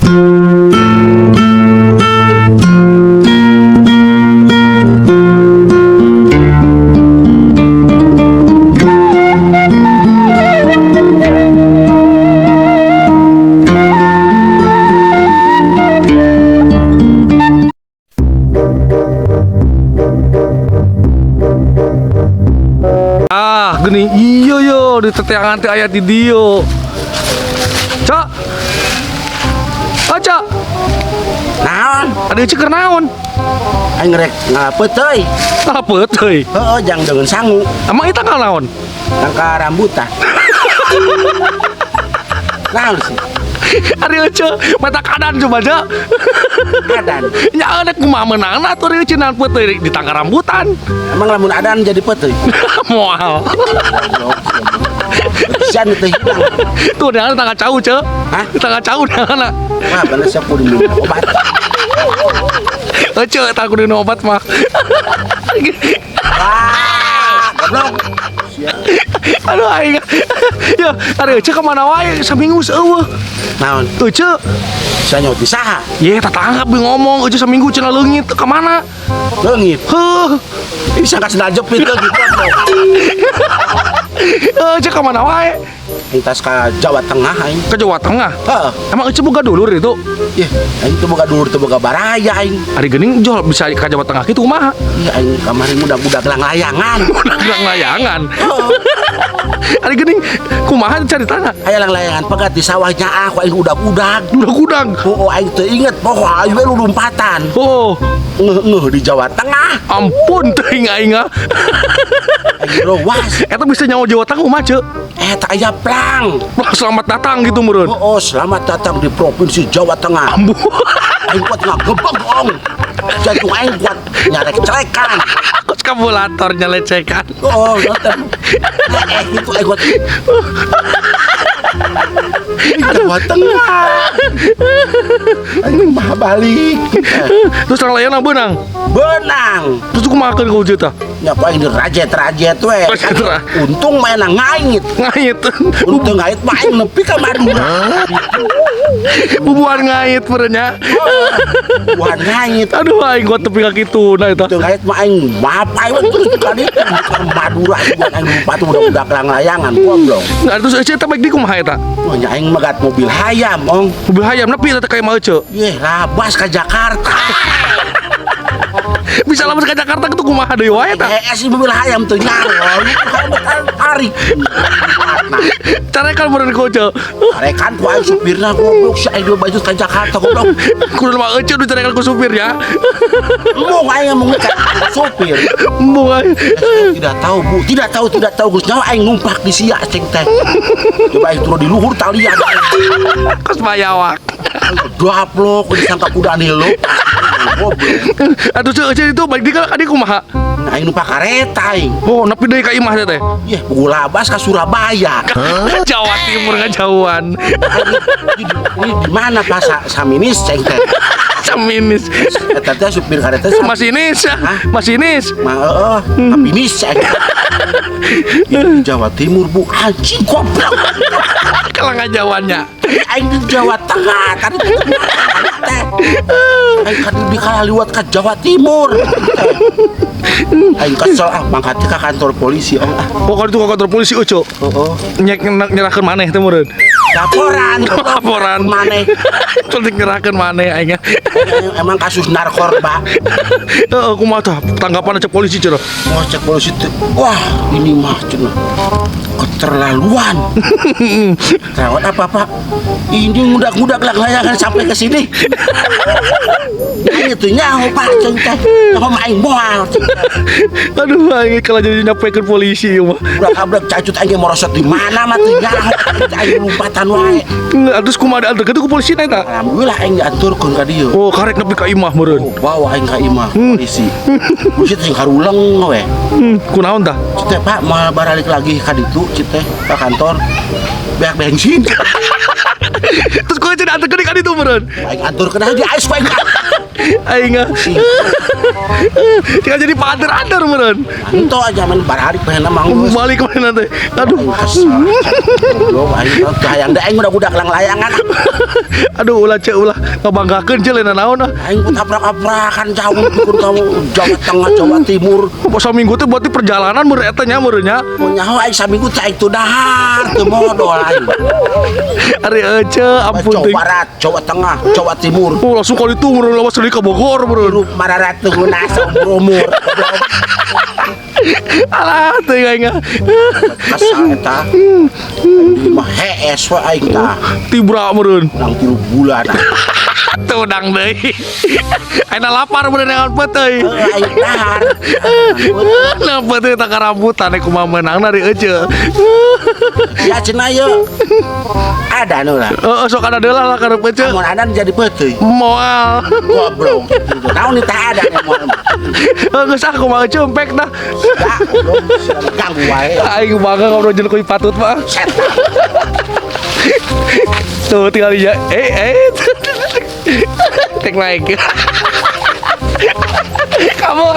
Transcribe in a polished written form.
Ah, gini iya yo di teteangan teh aya di dieu. Cok. Oh, Cok. Naon? Ada Ece keur naon? Aing rek ngalapeuteuy. Apa teuy? Heeh, jang dengan sangu. Emang itu tanggal naon? Tangka rambutan. Naon sih? Ari Ece mata kadan coba aja. Adan. Ya ada kumaha meunangna atuh Ari Ece naon peuteuy di tangka rambutan. Emang lamun adan jadi peuteuy? Moal. Sian teh hilang. Tuh jangan tangga cau, Ce. Hah? Tangga cau jangan. Wah, bener siap kudu minum obat. Ece tak kudu minum obat mah. Wah, goblok. Aduh aing. Ya, Ari Ece ka mana wae saminggu eueuh. Naon? Ece, Sia nyaut di saha? ye tetangga bi ngomong Ece saminggu cenah leungit ka mana? Leungit. Heuh. Bisa ka sendal jepit leungit goblok. Ece ka mana wae? Aing tas ka Jawa Tengah aing. Ke Jawa Tengah. Heeh. Emang Ece boga dulur itu? Ih, aing teu boga dulur, teu boga baraya aing. Ari geuning jol bisa ka Jawa Tengah kitu kumaha? Iya aing kamari mudah-mudah gelang layangan. Udah layangan. Ari geuning kumaha caritana? Aya lang layangan pegat di sawahnya aku aing udag-udag. Udag-udag. Oh, aing teu inget pokok aing we lulumpatan. Oh, Ngeuh di Jawa Tengah. Ampun teuing aing ah. Aing rowas. Eta bisa nyawa Jawa Tengah kumaha, Ceu? Eta aya plang. Wah, selamat datang gitu meureun. Oh, selamat datang di Provinsi Jawa Tengah. Ambu. Aing kuat ngagebegong. Jantung aing kuat nyarek celekan. Kos kabulator nyelecekan. Oh, nonton. Itu aing kuat. Di Jawa Tengah. Aing mah balik. Terus orang lain beunang. Benang. Terus kumaha keun ku tah? Nya ku aing dirajet-rajet we. Rajet. Untung mainan ngait. Ngait. Untung ngait mah aing nepi ka Madura. Bubuhan ngait meureun nya. Buhan ngait. Aduh aing gua tepi ka kitu nah eta. Untung ngait mah aing maaf aing terus ka ditu ka Madura buat aing lumpat udah-udah kelang layangan goblok. Nah, terus Ece eta baik di kumaha eta? Wah nya aing megat mobil hayam ong. Mobil hayam nepi eta ka imah Ece. Yeh labas ka Jakarta. Bisa labas ka Jakarta kitu kumaha deui wae eta? Si mobil hayam teu nyaho. Tarik. Carekan meureun ku Ece. Tarekan ku aing supirna goblok si aing baju ka Jakarta goblok. Kudu mah Ece nu carekan ku supir ya. Embung aing ngomong ka supir. Embung aing. Tidak tahu bu, tidak tahu, tidak tahu geus nyawa aing numpak di sia ceng teh. Coba aing turun di luhur talian. Kos bayawak. Daplok disangka kuda nilo. Goblok. Aduh Ece, Ece itu baik di ka dieu kumaha? Nah, aing numpak kareta aing. Oh, nepi deui ka imah teh. Yeh, buku labas ka Surabaya. Jawa Timur ngajauhan. Ini di mana Pak Saminis ceng teh? Saminis. Eta teh supir kareta Masinis. Hah? Masinis. Ma heeh, Kaminis ceng. Ini di Jawa Timur bu, anjing goblok. Kalah ngajauhannya. Aing di Jawa Tengah tadi teh. Aing kan di kalah liwat ke Jawa Timur. Aing kesel ah mangkat ke kantor polisi ong ah. Pokoknya itu ke kantor polisi Ucu. Heeh. Nyerahkeun maneh teh meureun. Laporan, Laporan. maneh. Terus nyerahkeun maneh aing. Emang kasus narkoba. Heeh, kumaha tah tanggapan cek polisi cenah. Mau cek polisi tuh, wah ini mah cenah keterlaluan. Keterlaluan apa pak? Ini ngudak-ngudak lah layangan sampai ke sini. Ini tuh nyaho pak ceng teh, nyaho mah aing moal. Aduh aing kalau jadi nyampekeun polisi ieu mah. Abrak-abrak cacut aing merosot di mana mah tuh nyaho aing lompatan wae. Enggak, terus kumaha diantarkeun ku polisi na eta? Alhamdulillah aing dianturkeun ka dieu. Oh, karek nepi ka imah meureun. Oh, bawa aing ka imah polisi. Polisi teh haruleng we. Kunaon tah? Cite pak mau balik lagi ka ditu cite ke kantor beak bensin. Terus kau jadi antarkeun ka ditu meureun. Aing anturkeun aja ais ku aing. Aing ah. Tinggal jadi pader-ader meureun. Itu aja main baralik pengen mah geus. Balik mana teh? Aduh. Aing kesel. Goblok aing teh hayang da aing udah budak langlayangan. Aduh, ulah, Ceu, ulah ngabanggakeun, Ceu, lain naon ah. Aing pun tabrak-tabrakan jauh pun kamu Jawa Tengah, Jawa Timur. Pas saminggu teh berarti perjalanan meureun eta nya meureun nya. Mun nyaho aing saminggu teh aing teu dahar, teu modol aing. Ari Ece ampun Jawa teuing. Barat, Jawa Tengah, Jawa Timur. Oh, langsung kali itu meureun lawas deui ka Bogor meureun. Hirup mararat teu ngeunah saumur-umur. Alah, teuing aing ah. Kesal eta. Aing mah hees we aing tah. Tibra meureun. Nang 3 bulan. Tudang deui. Ayeuna lapar meureun neangan peuteuy. Heuh, aing dahar. Nah, peuteuy tak rambutan kumaha meunangna ari Ece. Ya cenah ye. Ada nu lah. Heeh, sok ada deula lah karep Ece. Mun ada jadi peuteuy. Moal. Goblok. Naon ni teh ada nya moal. Heuh, geus ah, kumaha Ece empek dah. Ya, goblok. Ganggu wae. Aing bangga ngobrol jeung kuy patut mah. Setan. Tuh tinggal dia. Eh, eh. Tek naik. Kamu.